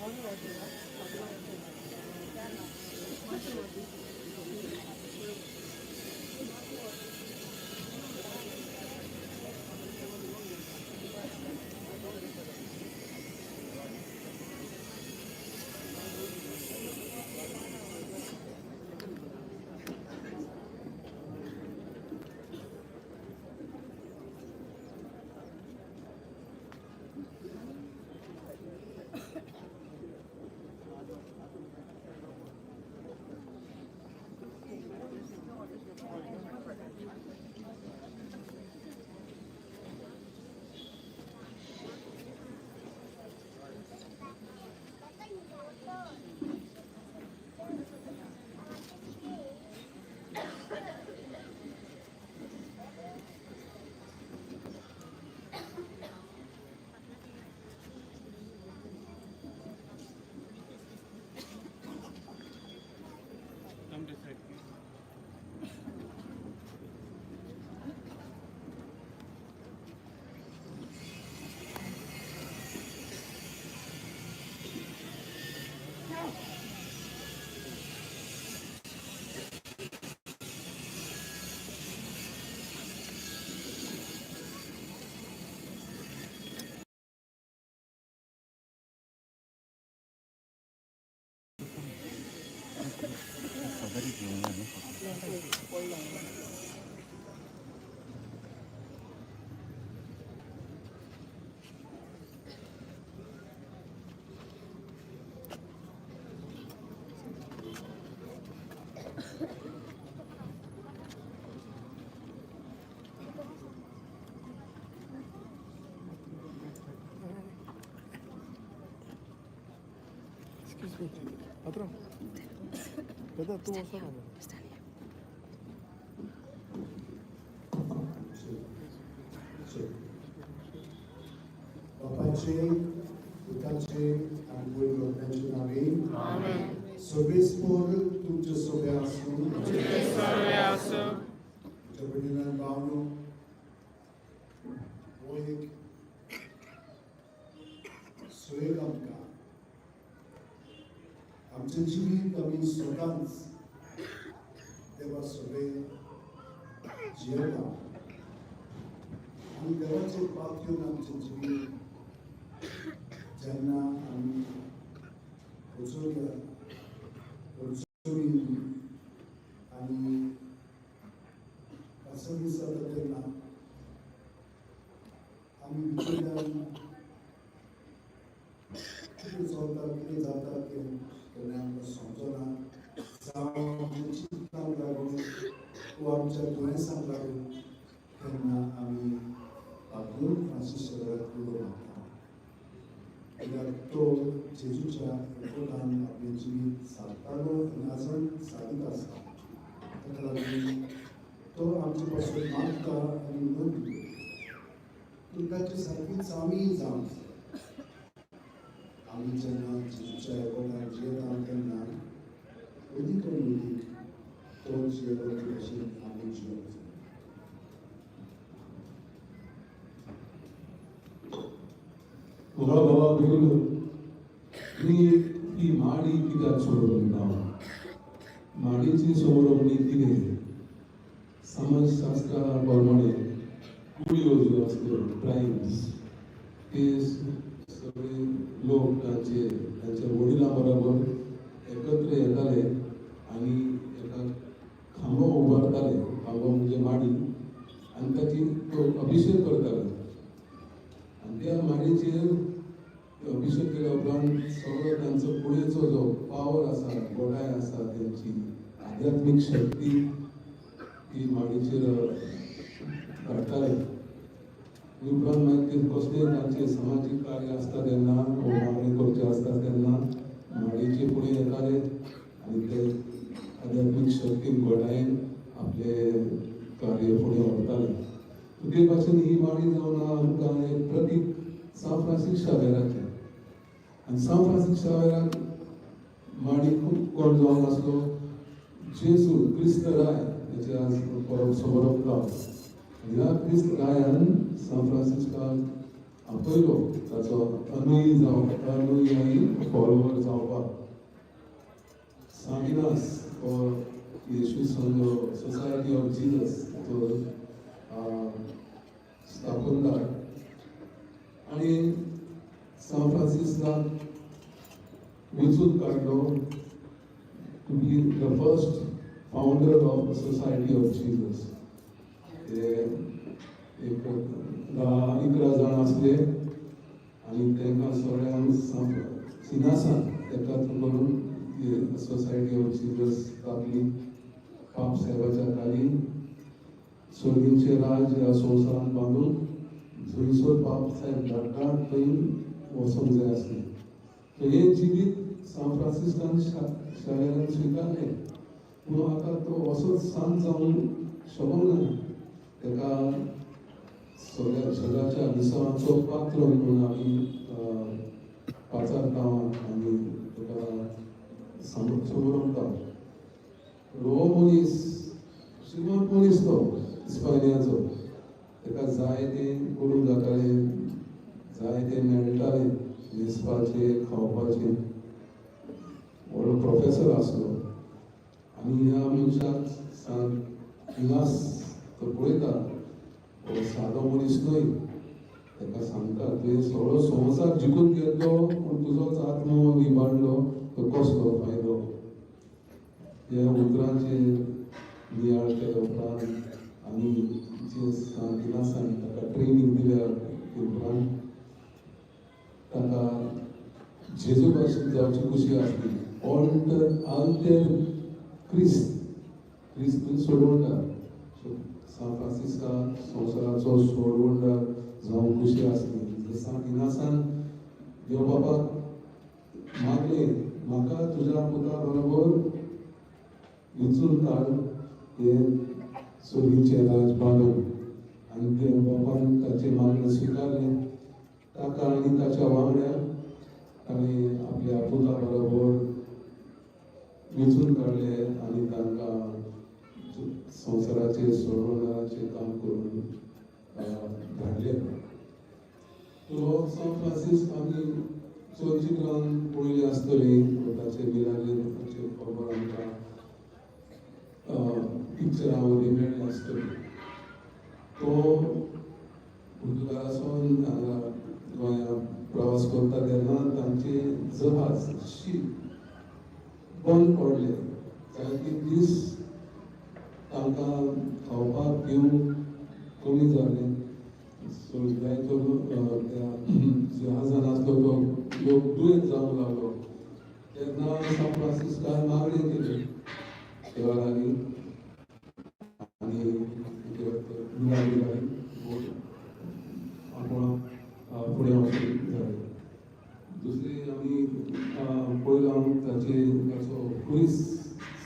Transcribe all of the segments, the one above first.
Come this side, please. Excuse me. Patrón. ¿Verdad? Tú vas a बापाचे, पुताचे आनी पवित्र आत्म्याचे नावे. सर्वेस्पर तुमचे सोबे आसूं. तुमच्या भयणीन भावनो, हो एक सुयोग आमकां आमचें जिवीत आमी स्वताच देवा सोबे जियेता आनी देवाचेर पातयेवन आमचें जिवीत जेन्ना आमी वचोवया आनी कासवी जाता तेन्ना आमी भितरल्यान कितें चलता, कितें जाता तें केन्ना आमकां समजना, जावं आमच्या चिंतनाक लागून वा आमच्या दुयेंसांक लागून. तेन्ना आमी पाद्रूर फ्रांसीस शेवराक उलो मारता, कित्याक तो जेजूच्या एकोटान आपलें जिवीत सारतालो आनी आजून सारीत आसा. ताका लागून तो आमचे पासून मागता आनी नोंद पूण ताचे सारकीच आमीय जावंक जाय. आमी जेन्ना जेजूच्या एकोटान जियेता तेन्ना अदीक आनी अदीक तो जियेलो ते भशेन आमी जियोंक जाय. मोगाळ भावा भयणीनो, मी ही माडी कित्याक समोर म्हणटा? माडीची समोर कितें? समाजशास्त्रा प्रमाणे कुळयो ज्यो आसल्यो, ट्रायब्स, ते सगळे लोक तांचे तांच्या वडिलां बरोबर एकत्र येताले आनी एका खांबो उबारताले. खांबो म्हणजे माडी. आनी ताची तो अभिशेक करताले आनी त्या माडीचेर अभिशेक केल्या उपरांत सगळो तांचो कुळयेचो जो पावर आसा, गोडाय आसा, तेंची आध्यात्मीक शक्ती ती माडीचेर काडटाले. उपरांत मागीर ते कसलें तांचें समाजीक कार्य आसता तेन्ना वो मागणी करचे आसता तेन्ना माडीचे फुडें येताले आनी ते आध्यात्मीक शक्तीन, गोडायेन आपलें कार्य फुडें व्हरताले. ते भाशेन ही माडी जावन आमकां एक प्रतीक सांत फ्रांसीस शावेराचें. आनी सांत फ्रांसीस शावेराक माडी खूब कोण जावन आसलो? जेजू क्रिस्त राय. हेचे आज परब समोरप. ह्या क्रिस्त रायान सांत फ्रांसिस्काक आपयलो ताचो अनुयायी जावप, अनुयायी फॉलोवर जावपाक. सांत इनास हो येशू संघ, सोसायटी ऑफ जिजस, तो स्थापनदार आनी सांत फ्रांसिसाक वेंचून काडलो to be the first founder of Society of Jesus. ते एक 10-11 जाण आसले आनी तांकां सगळ्यांक इनासान एकत्र करून सोसायटी ऑफ जिजस स्थापली. पाप साहेबाच्या खाली सर्गींचे राज ह्या संवसारांत बांदून जंयसर पाप साहेब धाडटा थंय वचोंक जाय आसलें. तर हें जिवीत सांत फ्रांसिस्कान शाळेन स्विकारलें, पूण आतां तो असोच सांत जावंक शकना. ताका सगळ्या जगाच्या मिसांवाचो पात्र म्हणून आमी पाचारता आनी ताका समोरता. हो मनीस श्रीमंत मनीस, तो इस्पानियाचो. ताका जाय तें करूंक जातालें, जाय तें मेळटालें, न्हेसपाचें, खावपाचें. व्हडलो प्रोफेसर आसलो आनी ह्या मनशाक सांत इनास तो पळयता, हो सादो मनीस न्हय. ताका सांगता, तुवें सगळो संवसार जिखून घेतलो पूण तुजोच आत्मो इबाडलो तो कसलो फायदो? ह्या उतरांचे नियाळ केल्या उपरांत आनी जे सांत इनासान ताका ट्रेनींग दिल्या उपरांत ताका जेजू भाशेन जावची खुशी आसली. ऑल्टर आल्तेर क्रिस्त, क्रिस्त सोडवणदार. सो सांत फ्रांसिस्का संवसाराचो सोडवणदार जावंक खुशी आसली. सांत इनासान देव बापाक मागलें, म्हाका तुज्या पुता बरोबर विंचून काड हें सर्गीचें राज बांदून. आनी देव बापान ताचें मागणें स्विकारलें. ताका आनी ताच्या वांगड्याक ताणें आपल्या पुता बरोबर वेंचून काडले आनी तांकां संवसाराचेर सोडवणाराचें काम करून धाडले. तो सांत फ्रांसीस आमी चलचित्रान पळयली आसतली. ताचे मिलाग्रीचे खबर आमकां पिक्चरां वरवीं मेळ्ळी आसतली. तो पुर्तुगालासून हांगा गोंया प्रवास करता तेन्ना तांचे जहाज, शीप बंद पडले. जायते दीस तांकां खावपाक पिवंक कमी जालें. सो जायतो त्या जहाजान आसलो तो लोक दुयेंत जावंक लागलो. तेन्ना सांत फ्रांसिस्कान मागणें केली देवा लागीं आनी मिलाग्री लागीं आपूण फुडें वचूंक जाय. दुसरी आमी पळयलां, ताचे ताचो खुरीस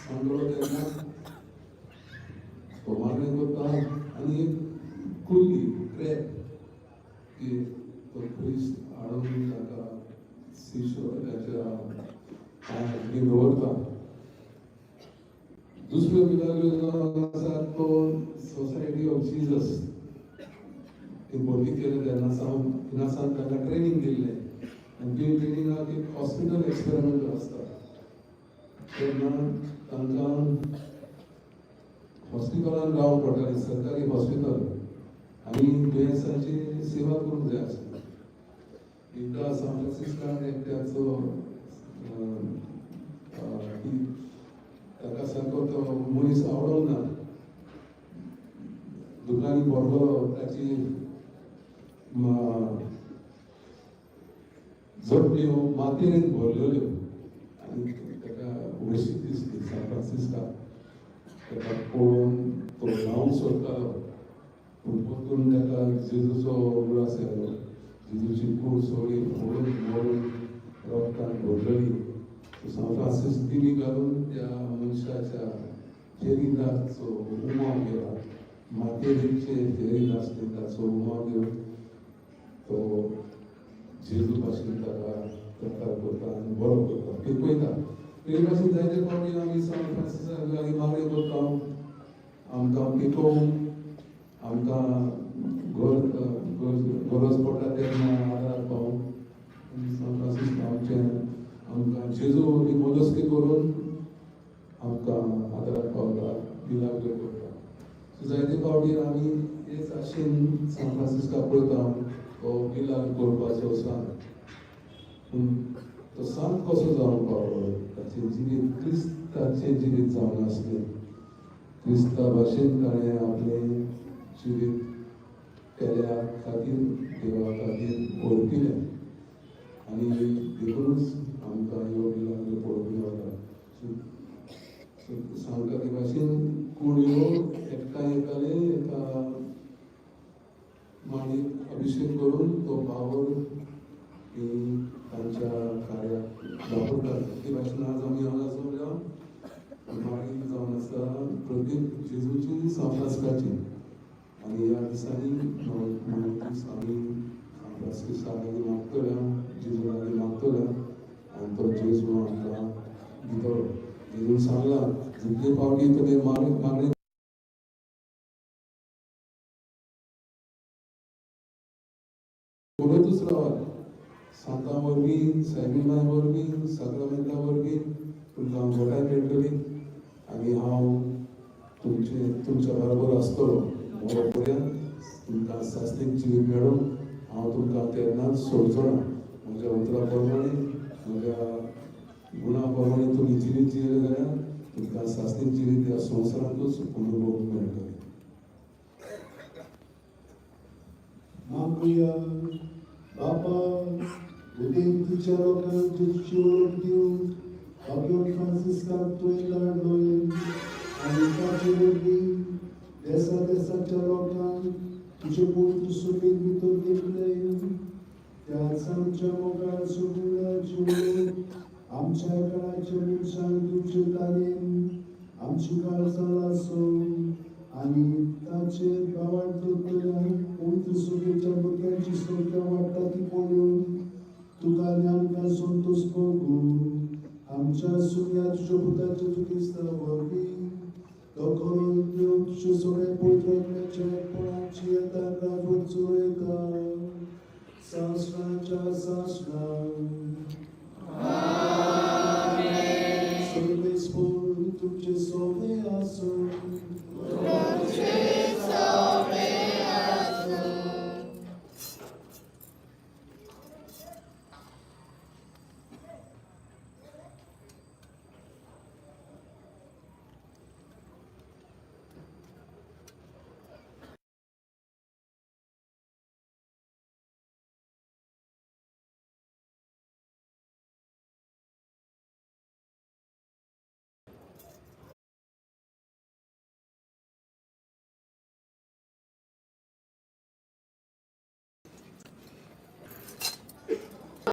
सांगलो तेन्ना तो मागणें करता आनी एक कुल्ली, क्रॅब की तो खुरीस हाडून ताका सिशो ताच्या पांयार दवरता. दुसरो मिलाग्रो जावन आसा तो सोसायटी ऑफ जिजस ती भरती केले तेन्ना सावन इनासान तांकां ट्रेनींग दिल्लें आनी ती ट्रेनिंगाक एक हॉस्पिटल एक्सपेरिमेंट आसता. तेन्ना तांकां हॉस्पिटलान रावंक पडटालें, सरकारी हॉस्पिटल, आनी दुयेंसांची सेवा करूंक जाय आसली. एकदां सान फ्रांसिस्कान एकट्याचो की ताका सारको तो मनीस आवडोंक ना, दुकानी भरलो, ताची जपण्यो मातयेन भरलेल्यो आनी ताका हळशीक दिसली सान फ्रांसिस्काक. ताका पळोवन तो न्हावंक सोदतालो, पूण परतून ताका जेजूचो उगडास आयलो. जेजूची कूड सगळी फोडून मरून रक्तान भरलेली. सान फ्रांसीस दिमी घालून त्या मनशाच्या फेरीदाचो उमाव गेला, मातयेचे फेरीद आसले, ताचो उमाव घेवन तो जेजू भाशेन ताका प्रकार करता आनी बरो करता, पिकयता. ते भाशेन जायते फावटी आमी सान फ्रांसिसा लागीं मागणें करता, आमकां पिकोवंक, आमकां गरज पडटा तेन्ना आदाराक पावून सांत फ्रांसिस्क आमचें आमकां जेजू वरवीं मदस्ती करून आमकां आदाराक पावता, मिलाग्र करता. सो जायते फावटी आमी हेच आशेन सांत फ्रांसिस्काक पळयता, हो मिलाग्र करपाचो सांत. पूण तो सांत कसो जावंक पावलो? ताचें जिवीत क्रिस्ताचें जिवीत जावन आसलें. क्रिस्ता भाशेन ताणें आपलें जिवीत पेल्या खातीर, देवा खातीर ओर्पिलें आनी देखूनच आमकां ह्यो मिलाग्र पळोवंक मेळटा. सो सांगता ते भाशेन कुळयो एकठांय येताले, एका माणीक अभिशेक करून तो पावर ती तांच्या कार्याक वापरतात. ते भाशेन आज आमी हांगा जमल्या, माळी जावन आसा प्रतीक जेजूची, सांत फ्रांसिस्काची. आनी ह्या दिसांनी 9 दीस आमी सांत फ्रांसिस्का लागीं मागतल्या, जेजू लागीं मागतल्या आनी तो जेजू आमकां दितलो. जेजून सांगलां, जितले फावटी तुमी मागणी करतूच रावात, सांतां वरवीं, सायबीण वरवीं, साक्रामेंता वरवीं तुमकां घटाय मेळटली आनी हांव तुमचे तुमच्या बरोबर आसतलो मरो पर्यंत. तुमकां सासणीक जिवीत मेळूं, हांव तुमकां तेन्नाच सोडचो ना. म्हज्या उतरा प्रमाणे, म्हज्या गुणा प्रमाणे तुमी जिवीत जियेले जाल्यार तुमकां सासणीक जिवीत ह्या संवसारांतूच अनुभव मेळटले. मागुया. बापा, उदेंतीच्या लोकांक जेजूची वळख दिवंक भाग्योन फ्रांसिस्काक तुवें धाडलोय आनी ताचे वरवीं देसा देसाच्या लोकांक तुजें पवित्र सुबेक भितर घेतलें, त्याच आमच्या मोगाळ सगळ्याची वळख आमच्या काळाच्या मनशांक दिवचे तारेन आमची काळजां लासो आनी ताचेर भावार्थ दवरतल्या पवित्र सभेच्या भुरग्यांची संख्या वाडटा ती पळोवन तुका आनी आमकां संतोश भोगू. आमच्या सुन्या तुज्या पुता जेजू क्रिस्ता वरवीं, तो खरो देव, तुज्या सगळ्या पवित्र आत्म्याच्या एकपणाची येता राजवट चलयता सासणाच्या सासणां.